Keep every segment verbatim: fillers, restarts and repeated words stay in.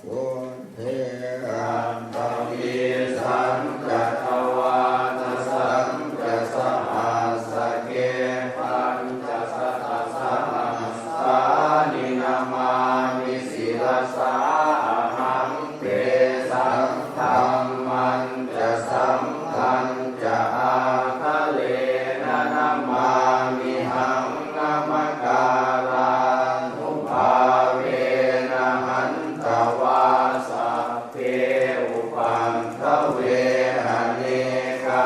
Buddhe aṭṭhavīsañca dvādasañca sahassake pañcasatasahassāni namāmi sirasā ahaṃ. Tesaṃ dhammañca saṅghañca ādarena namāmihaṃ. Namakārānubhāvena hantvā sabbe upaddave anekā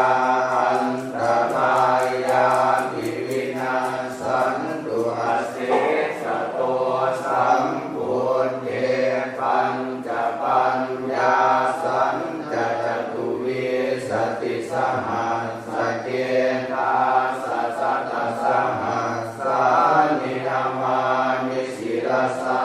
antarāyāpi vinassantu asesato. Sambuddhe pañcapaññāsañca catuvīsatisahassake dasasatasahassāni namāmi sirasā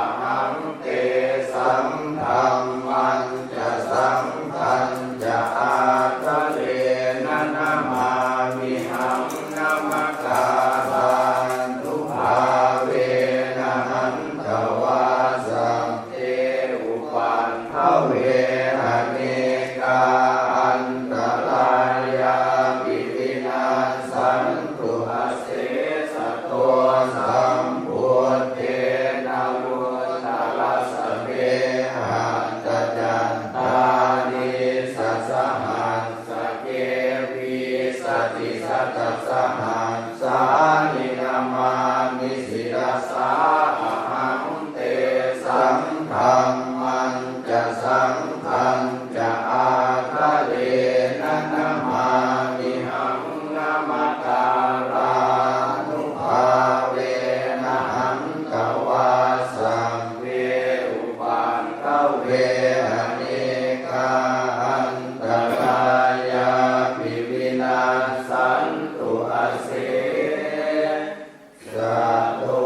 ahaṃ. Tesaṃ dhammañca saṅghañca ādarena namāmihaṃ. Namakārānubhāvena hantvā sabbe upaddave anekā antarāyāpi vinassantu asesato. Sambuddhe navuttarasate aṭṭhacattālīsasahassake vīsatisatasahassāni namāmi sirasā ahaṃ. Tesaṃ dhammañca saṅghañca ādarena namāmihaṃ. Namakārānubhāvena hantvā sabbe upaddave anekā antarāyāpi vinassantu ase sato.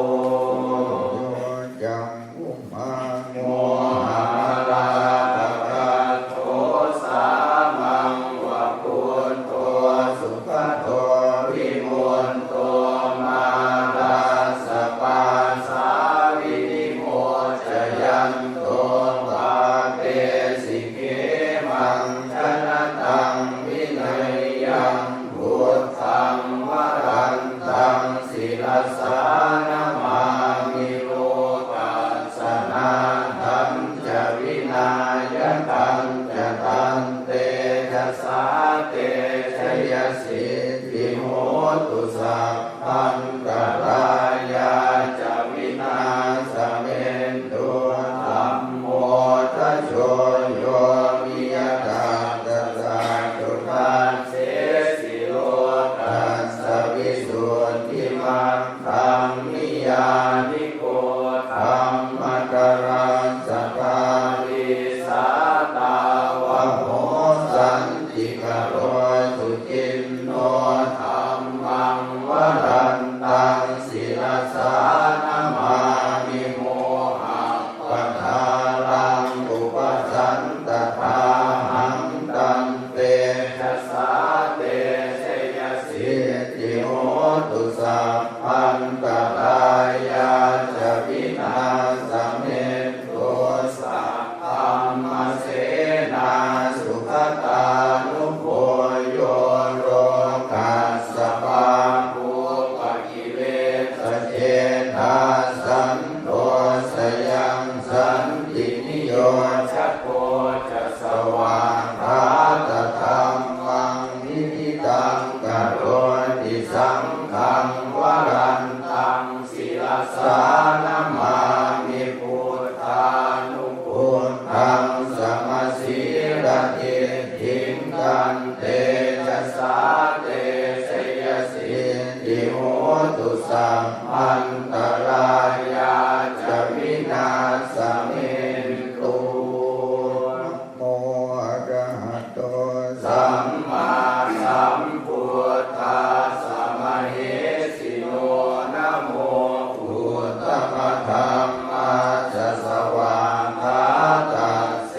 Yo cakkhumā mohamalāpakaṭṭho sāmaṃ va buddho sugato vimutto mārassa pāsā vinimocayanto pāpesi khemaṃ janataṃ vineyyaṃ. Buddhaṃ varantaṃ sirasā namāmi lokassa nāthañca vināyakañca tantejasā te jayasiddhi hotu sabbantarāyā ca vināsamentu. Dhammo dhajo yo viya tassa satthu dassesi lokassa visuddhimaggaṃ niyyāniko dhammatarassa dhārī sātāvaho santikaro suciṇṇo. Dhammaṃ varantaṃ sirasā namāmi moha padālaṃ upasantadāhaṃ tantejasā te jayasiddhi hotu sabbantarāyā ca vināsamentu. Saddhammasenā sugatānugo yo lokassa pāpūpa kilesachedā santo sayaṃ santiniyojako ca svākkhātadhammaṃ viditaṃ karoti saṅghaṃ varantaṃ sirasā namāmi buddhānubuddhaṃ samasīladiṭṭhiṃ tantejasā te jayasiddhi hotu sabbantarāyā ca vināsamentu. Namo arahato sammāsambuddhassa mahesino. Namo uttamadhammassa svākkhātassa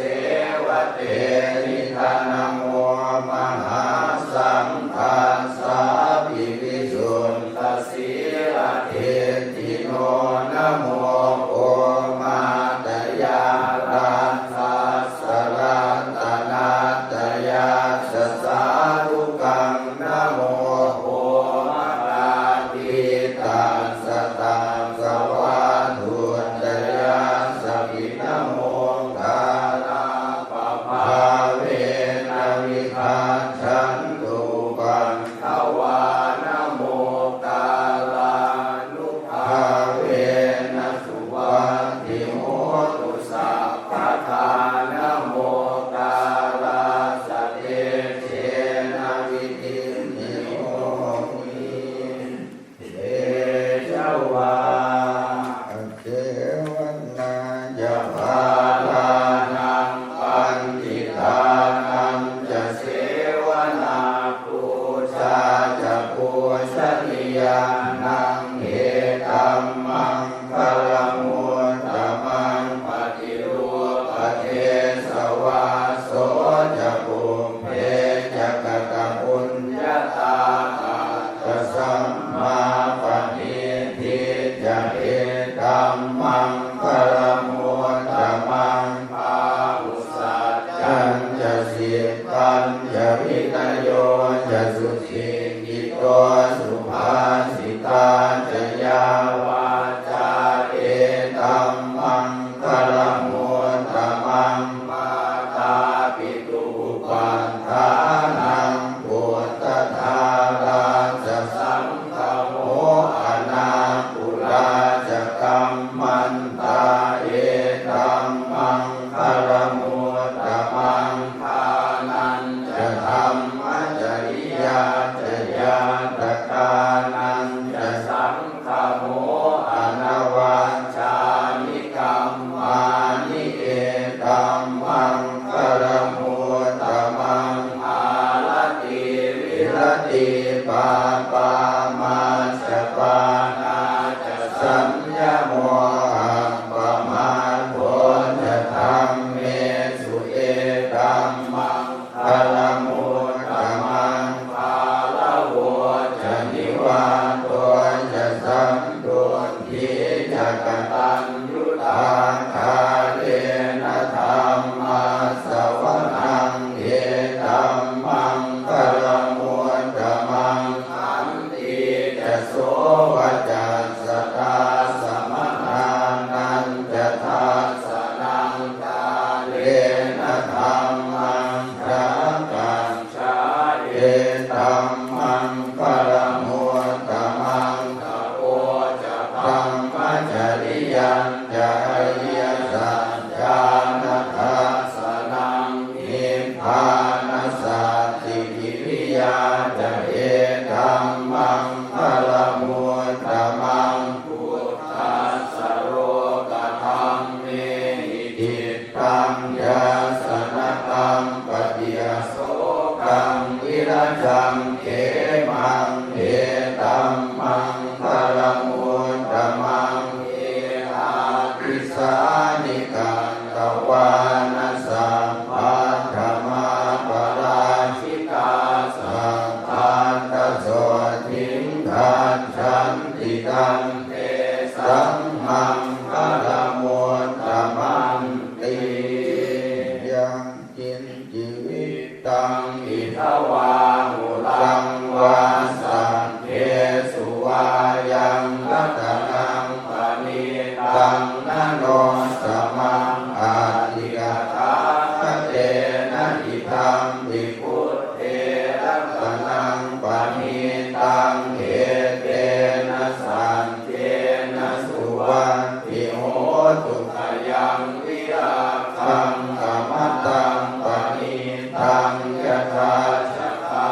maṅgalamuttamaṃ. Dānañca dhammacariyā ca ñātakānañca saṅgamo anavajjāni kammāni etam maṅgalamuttamaṃ. Āratī viratī pāpā majjapānā ca saññamo appamādo ca dhammesu etam maṅgalamuttamaṃ. Gāravo ca nivāto ca santuṭṭhī ca kataññutā kālena dhammassavanaṃ etam maṅgalamuttamaṃ. Khantī ca sovacassatā samaṇānañca dassanaṃ kālena dhammasākacchā etam maṅgalamuttamaṃ. Tapo ca brahmacariyañca ariyasaccāna dassanaṃ nibbānasacchikiriyā ca etam maṅgalamuttamaṃ. Phuṭṭhassa lokadhammehi cittaṃ yassa na kampati asokaṃ virajaṃ khemaṃ etam maṅgalamuttamaṃ. Etādisāni katvāna sabbatthamaparājitā sabbattha sotthiṃ gacchanti tan tesaṃ maṅgalamuttamanti. Yaṅkiñci vittaṃ idha vā huraṃ vā saggesu vā yaṃ ratanaṃ paṇītaṃ na no samaṃ atthi tathāgatena idampi buddhe ratanaṃ paṇītaṃ etena saccena suvatthi hotu. Khayaṃ virāgaṃ amataṃ paṇītaṃ yadajjhagā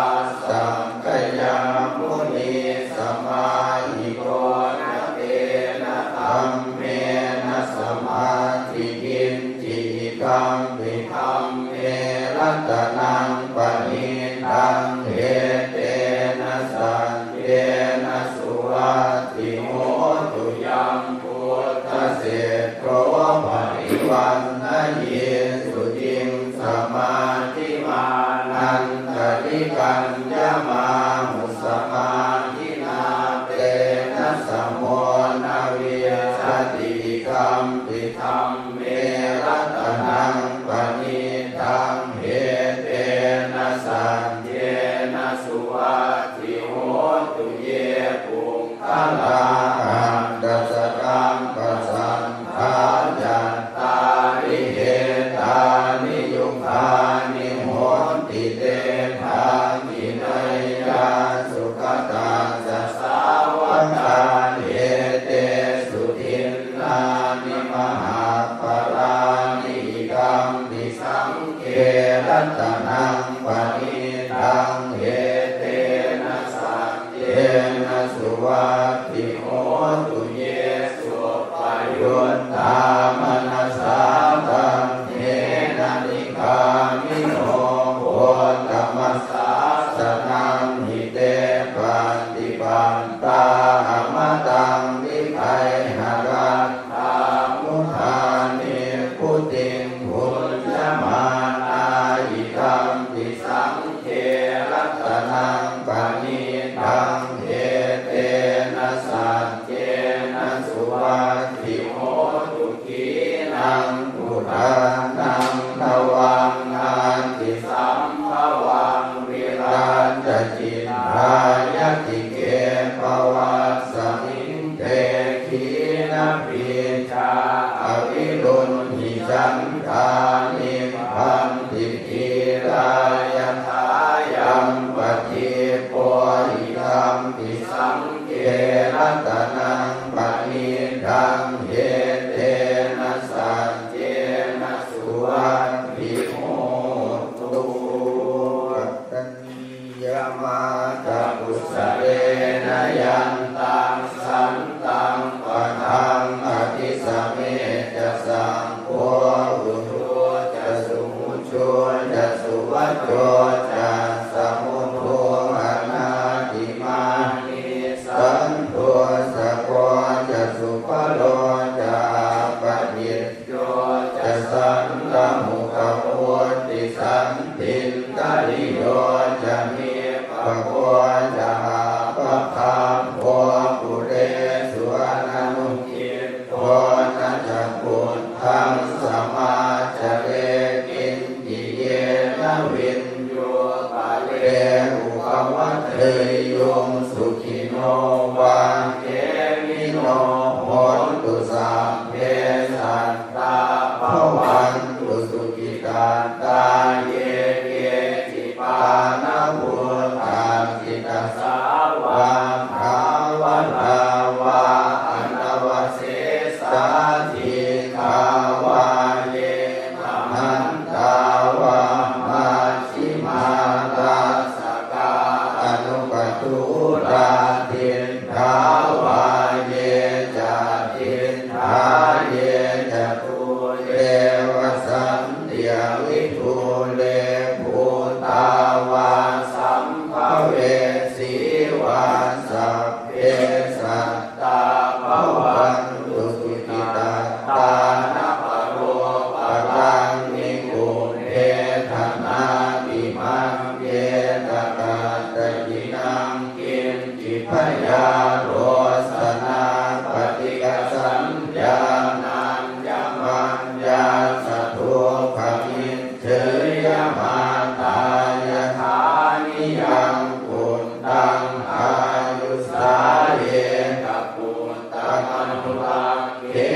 sakyamunī samāhito na tena dhammena samatthi kiñci idampi dhamme ratanaṃ paṇītaṃ etena saccena suvatthi hotu. Yam buddhaseṭṭho parivaṇṇayī suciṃ samādhimānantarikaññamāhu samādhinā tena samo na vijjati idampi dhamme ratanaṃ paṇītaṃ etena saccena suvatthi hotu. Ye puggalā aṭṭha sataṃ pasaṭṭhā cattāri etāni yugāni honti te dakkhiṇeyyā sugatassa sāvakā etesu dinnāni mahapphalāni idampi saṅghe ratanaṃ paṇītaṃ etena saccena suvatthi hotu. Ye suppayuttā manasā daḷhena nikkāmino gotamasāsanamhi te pattipattā amataṃ vigayha laddhā mudhā nibbutiṃ bhuñjamānā idampi saṅghe ratanaṃ paṇītaṃ etena saccena suvatthi hotu. Khīṇaṃ purāṇaṃ navaṃ natthi sambhavaṃ virattacittāyatike bhavasmiṃ te khīṇabījā aviruḷhichandā nibbanti dhīrā yathāyampadīpo idampi saṅghe ratanaṃ paṇītaṃ etena saccena mukhavotti santindriyo ca nipako ca appagabbho kulesu ananugiddho na ca khuddaṃ samācare kiñci yena viññū pare upavadeyyuṃ. Sukhino vā khemino hontu sabbe sattā bhavantu sukhitattā. Ye keci pāṇabhūtatthi tasā vā thāvarā vā anavasesā dīghā vā ye mahantā vā majjhimā rassakā aṇukathūlā diṭṭhā vā ye ca adiṭṭhā ye ca dūre vasanti avidūre bhūtā vā sambhavesī vā sabbe sattā bhavantu sukhitattā. Na paro paraṃ nikubbetha nātimaññetha katthaci naṃ kiñci byārosanā paṭighasaññā nāññamaññassa dukkhamiccheyya. Mātā yathā niyaṃ puttaṃ āyusā ekaputtamanurakkhe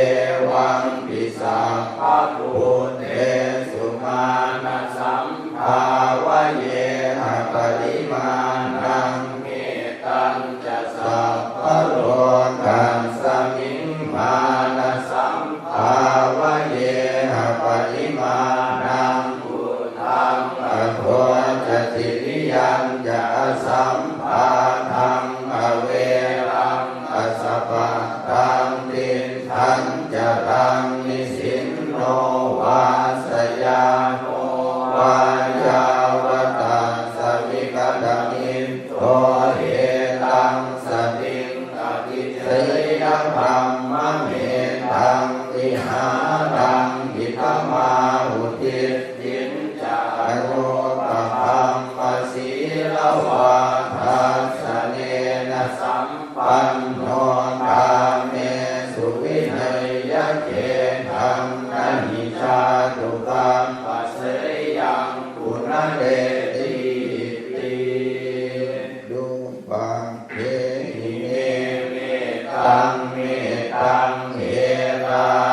evampi sabbabhūtesu mānasam bhāvaye aparimāṇaṃ. Mettañca sabbalokasmiṃ mānasam bhāvaye aparimāṇaṃ uddhaṃ adho ca tiriyañca asambādhaṃ averaṃ asapattaṃ. Tiṭṭhañcaraṃ nisinno vā sayāno vā yāvatassa vigatamiddho etaṃ satiṃ adhiṭṭheyya brahmametaṃ vihāraṃ idhamāhu. Diṭṭhiñca anupagamma sīlavā dassanena sampanno kāmesu vineyya gedhaṃ na hi jātu gabbhaseyyaṃ punaretīti. Duppaṭ dehi me mettaṃ mettaṃ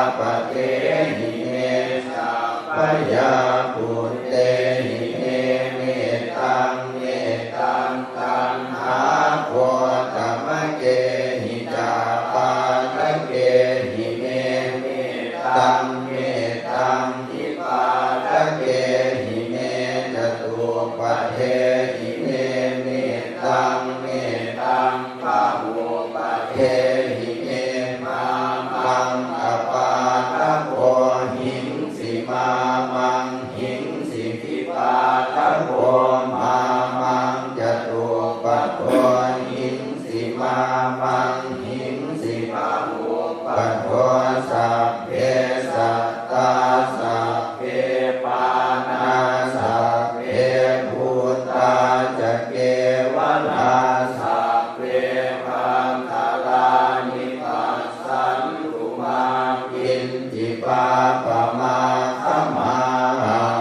erāpathehi me sabbaya puttehi me mettaṃ mettaṃ taṇhāgoṭamakehi ca pādakehi me mettaṃ mettaṃ dipādakehi me catuppadehi me mettaṃ mettaṃ bahuppadehi me mā maṃ apādako hiṃsi mā maṃ hiṃsi dipādako mā maṃ catuppado hiṃsi mā maṃ hiṃsi bahuppado. Sabbe sattā sabbe pāṇā sabbe bhūtā ca kevalā sabbe bhaṇḍarāni passantu mā kiñci pāpamāgamā.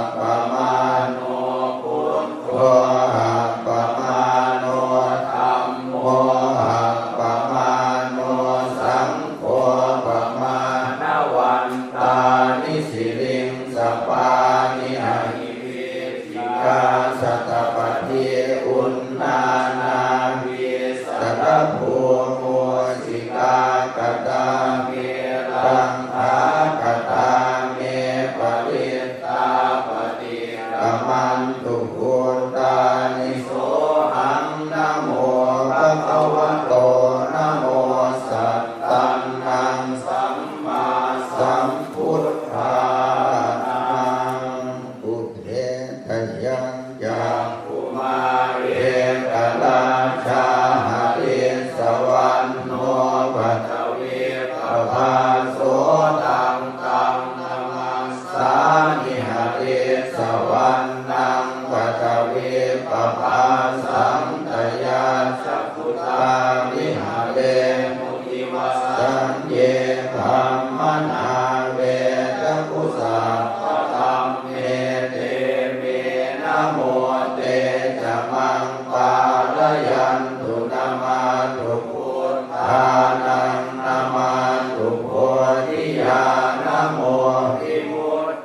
Appamāṇo buddho appamāṇo dhammo appamāṇo saṅgho pamāṇavantāni siriṃsapāni ahi vicchikā satapadī uṇṇānābhī sarabū mūsikā katā me rakkhā katā me parittā paṭikkamantu bhūtāni. Sohaṃ namo bhagavato namo sattannaṃ sammāsambuddhānaṃ.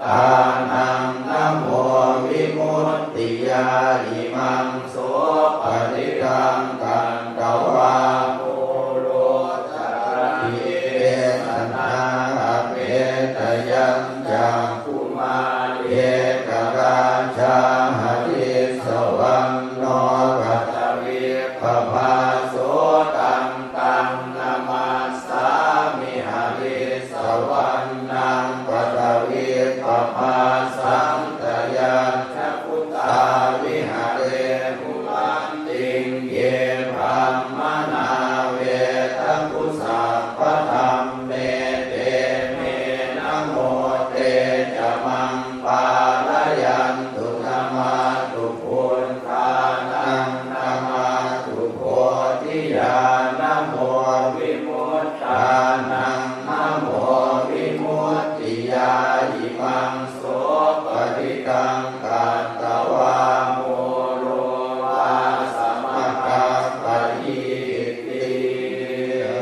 ṭhānaṃ namo vimuttiyā. Imaṃ so parittaṃ katvā mūḷho carāhi desanā. Apetayañcakkhumā ekarājā harissavaṇṇo paṭhavippabhāso. Taṃ taṃ namassāmi harissavaṇṇaṃ paṭhavippabhāsaṃ. Tayajja guttā viharemu rattiṃ. Ye brāhmaṇā vedagu sabbadhamme, te me namo te ca maṃ pālayantu. Namatthu buddhānaṃ namatthu bodhiyā, namo vimuttānaṃ namo vimuttiyā. Imaṃ so parittaṃ katvā mūḷho vāsamakappatīti.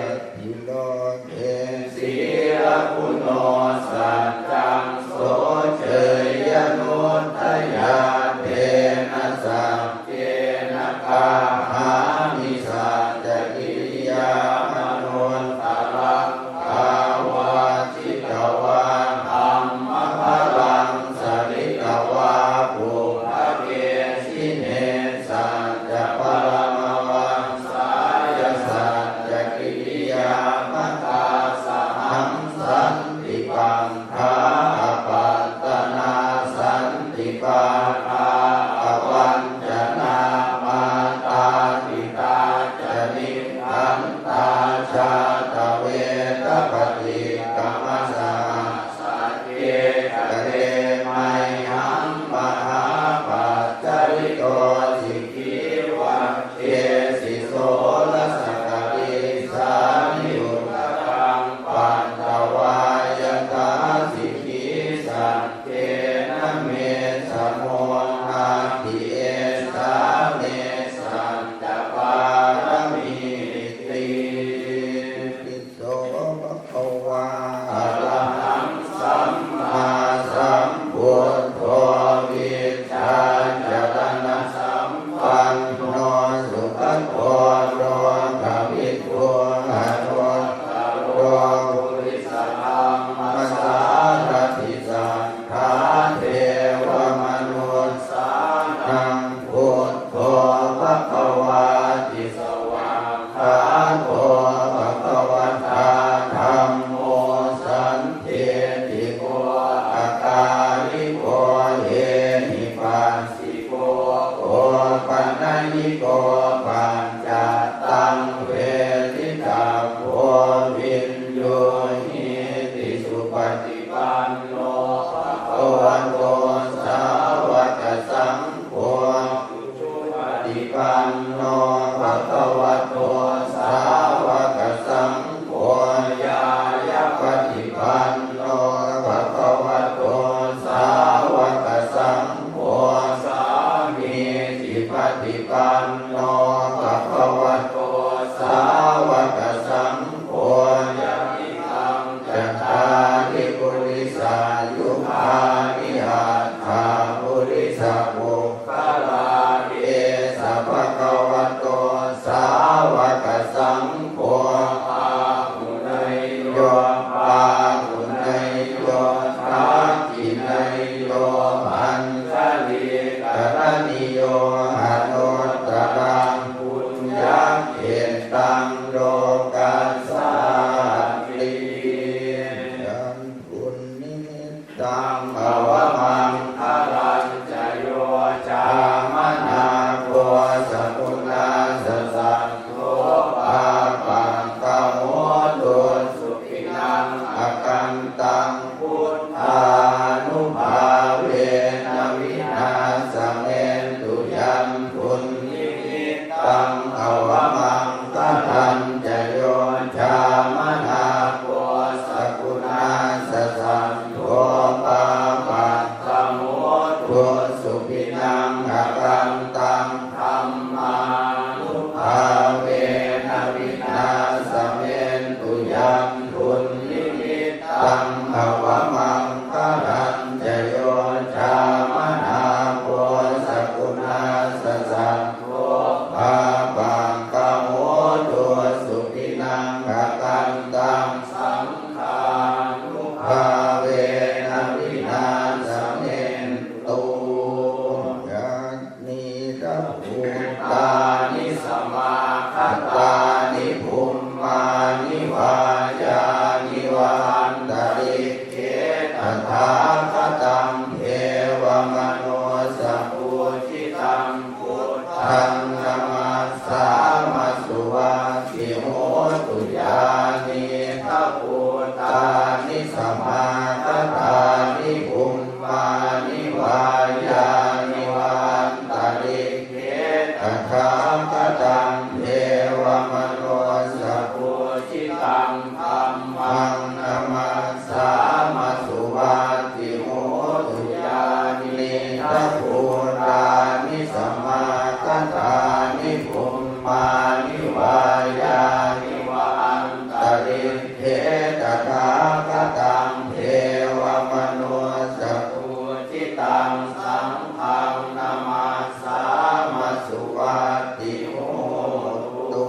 Atthi lobhe sīlaguṇo saccaṃ soceyyanuddayā. Tena saccena kāhāmi saccakiriyamanuttaraṃ. Āvajjitvā dhammabalaṃ saritvā pubbake jine saccabalamavassāya saccakiriyamatā sahaṃ. Santi paṅ dhā apattanā santi pādā avañcanā mātā pitā ca nikkhantā jātaveda paṭikkama. Saha sacce kale mayhaṃ mahāpajjalito sikhī vajjesi soḷasa karīsāni udaraṃ patvā yathā sikhī sac cena me samo natthi esā me saccapāramīti. Itipi so bhagavā arahaṃ sammāsambuddho vijjācaraṇasampanno sugato lokavidū anuttaro purisadammasārathi satthā devamanussānaṃ buddho bhagavāti. Svākkhāto bhagavatā dhammo sandiṭṭhiko akāliko ehipassiko opanayiko paccattaṃ veditabbo viññūhīti. Supaṭipanno bhagavato Bhūtāni samāgatāni bhummāni vā yāni va antalikkhe tathāgataṃ devamanussapūjitaṃ saṅghaṃ namassāma suvatthi hotu.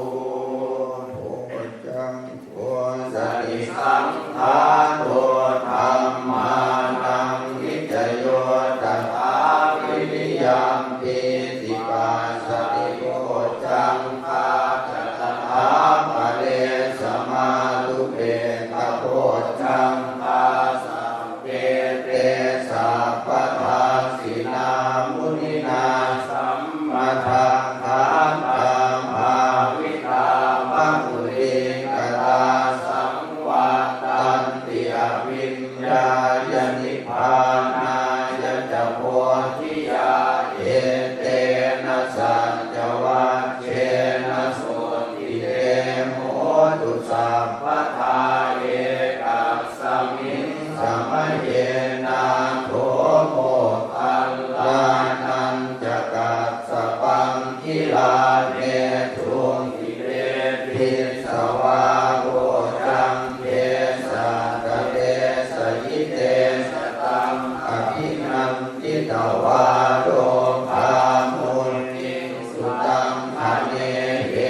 Bojjhaṅ go satisaṅkhāto dhammānaṃ vicayo tathā viriyampīti passaddhi bojjhaṅgā ca tathāpare samādhupekkhabojjhaṅgā sabbe te sabbadassinā muninā sammadakkhātā bhāvitā bahulīkatā saṃvattanti abhiññāya nibbānāya ca bodhiyā. Etena saccavajjena sotthi te hotu sabbadā. Ekasmiṃ samaye nātho moggallānañca kassapaṃ gilāne dukkhite disvā bojjhaṅge satta desayi. Te ca taṃ abhinanditvā rogā mucciṃsu taṅkhaṇe.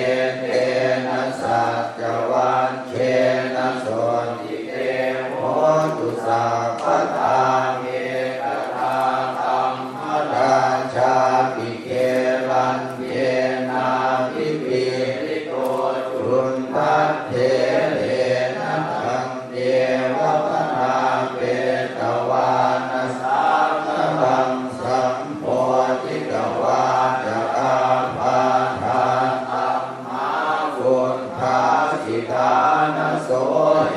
Etena saccavajjena sotthi te hotu sabbadā. Ekadā dhammarājāpi gelaññenābhipīḷito cundattherena taññeva bhaṇāpetvāna sādaraṃ sammoditvā ca ābādhā tamhā vuṭṭhāsi ṭhānaso.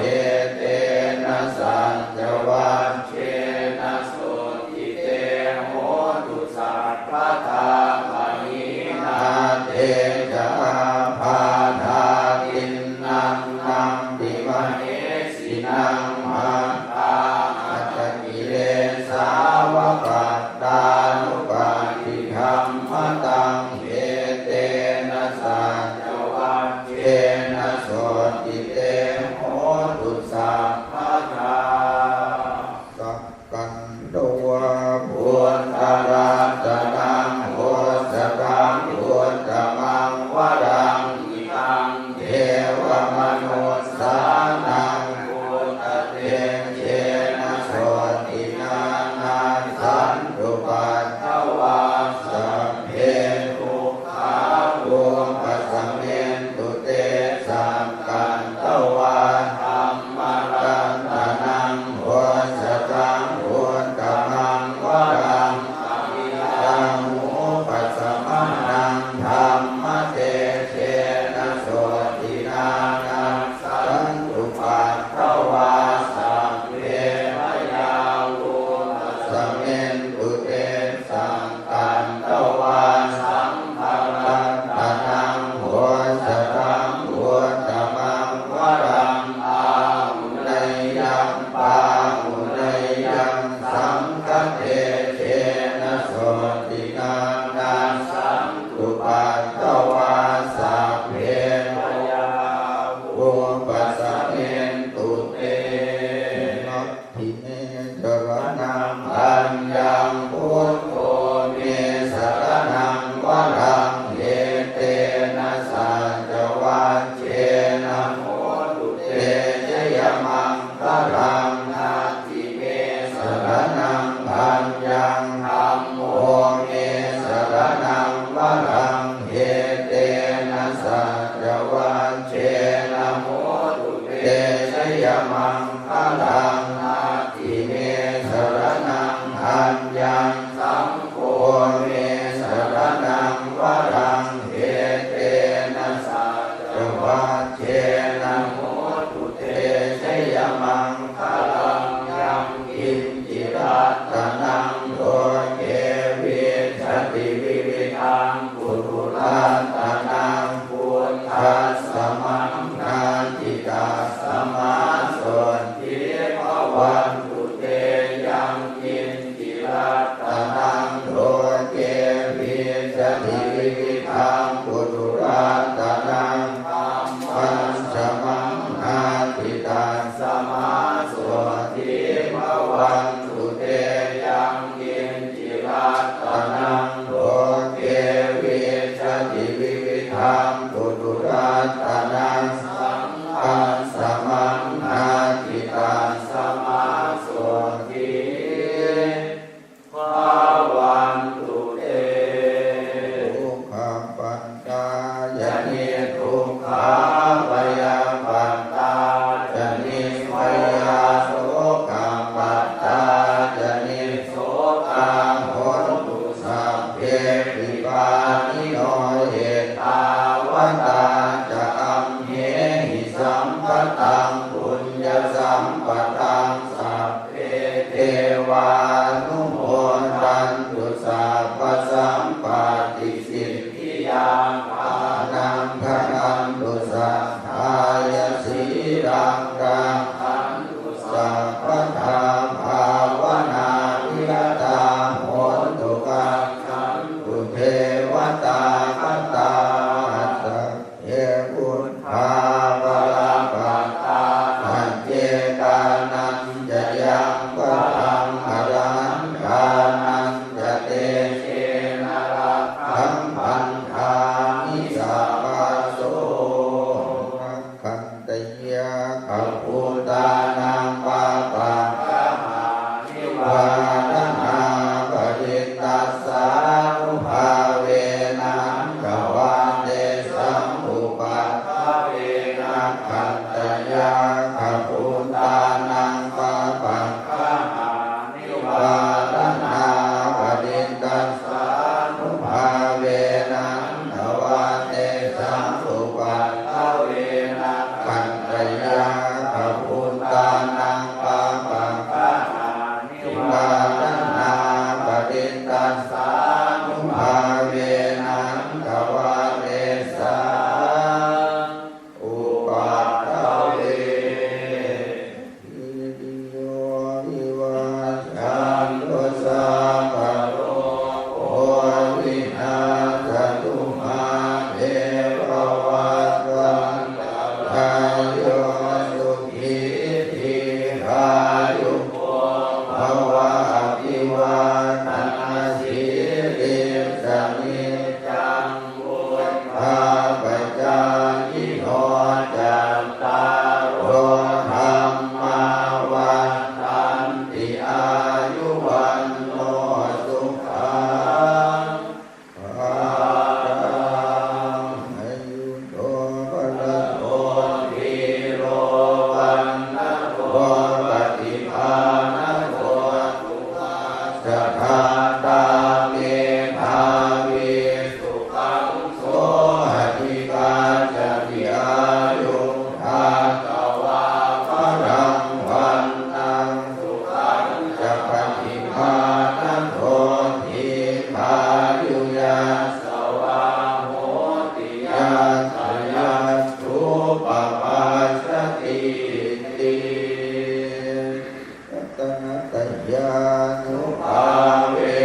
Etena saccavajjena sotthi te hotu sabbadā. Pahīnā te ca ābādhā tiṇṇannampi mahesinaṃ maggāhatakilesāva pattānuppattidhammataṃ. Etena saccavajjena sotthi te hotu sabbadā. Sakkanto vā buddharatanaṃ osathaṃ uttamaṃ varaṃ hitaṃ devamanussānaṃ buddhatejena sotthinā nassantu patvā sabbe dukkhā vūpasamentu te. Sakkanto vā dhammaratanaṃ osathaṃ uttamaṃ varaṃ abyāpūpasamanaṃ dhammatejena sotthinā nassantu patvā sabbe bhayā vūpasamentu te. Sakkanto vā saṅgharatanaṃ osathaṃ uttamaṃ varaṃ āhuneyyaṃ pāhuneyyaṃ saṅghatejena sotthinā nassantu patvā sabbe bhayā vūpasamentu te. Natthi me saraṇaṃ aññaṃ bhavantu te. Dukkhappattā ca niddukkhā, bhayappattā ca nibbhayā, sokappattā ca nissokā hontu sabbepi pāṇino. Ettāvatā ca amhehi sambhataṃ puññasampadaṃ sabbe devānumodantu sabbasampattisiddhiyā. Dānaṃ dadantu saddhāya, sīlaṃ rakkhantu sabbadā, bhāvanābhiratā hontu, gacchantu devatāgatā. Ye buddhā balappattā, paccekānañca yaṃ balaṃ, arahantānañca tejena, rakkhaṃ bandhāmi sabbaso. Rakkhantayakkhabhūtānaṃ, pāpaggahanivāraṇā, parittassānubhāvena, hantvā tesaṃ upaddave. Rakkhantayakkhabhūtānaṃ, pāpaggahanivāraṇā, parittassānubhāvena, hantvā tesaṃ upaddave. Rakkhantayakkhabhūtānaṃ, pāpaggahanivāraṇā, parittassānubhāvena, hantvā tesaṃ upaddave. Sabbītiyo vivajjantu, sabbarogo vinassatu, mā te bhavatvantarāyo, sukhī dīghāyuko bhava. Abhivādanasīlissa niccaṃ vuḍḍhāpacāyino, cattāro dhammā vaḍḍhanti, āyu vaṇṇo sukhaṃ balaṃ. Āyudo balado dhīro, vaṇṇado paṭibhāṇado, sukhassa dātā medhāvī, sukhaṃ so adhigacchati. Āyuṃ datvā balaṃ vaṇṇaṃ, sukhañca paṭibhāṇado, dīghāyu yasavā hoti, yattha yatthūpapajjatīti. Ratanattayānubhāve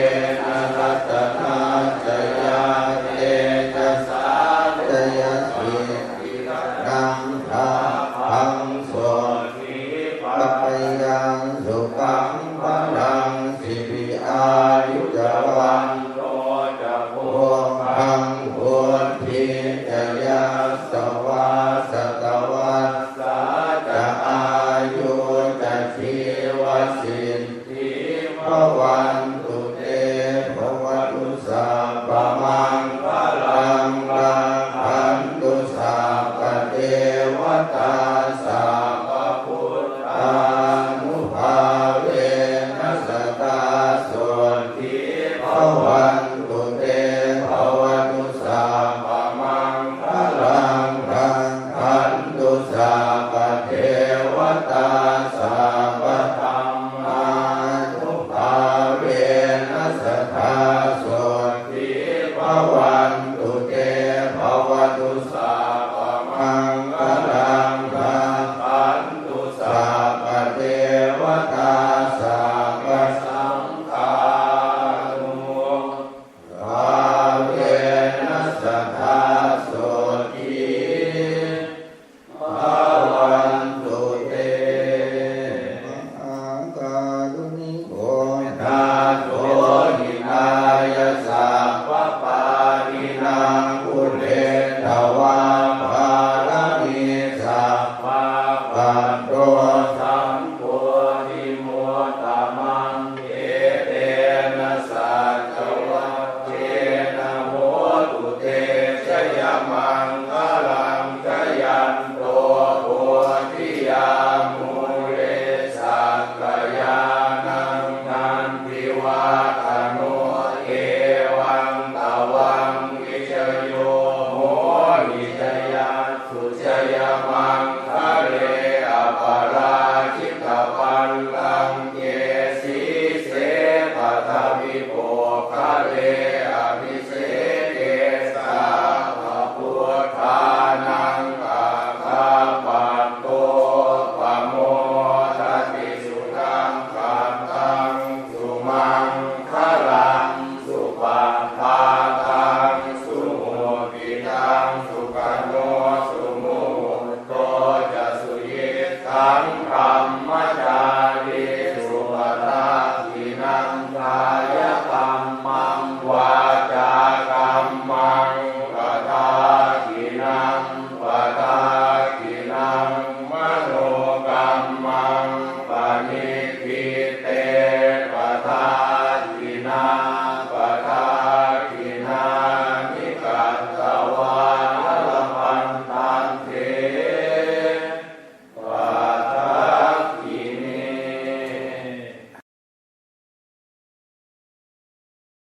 vā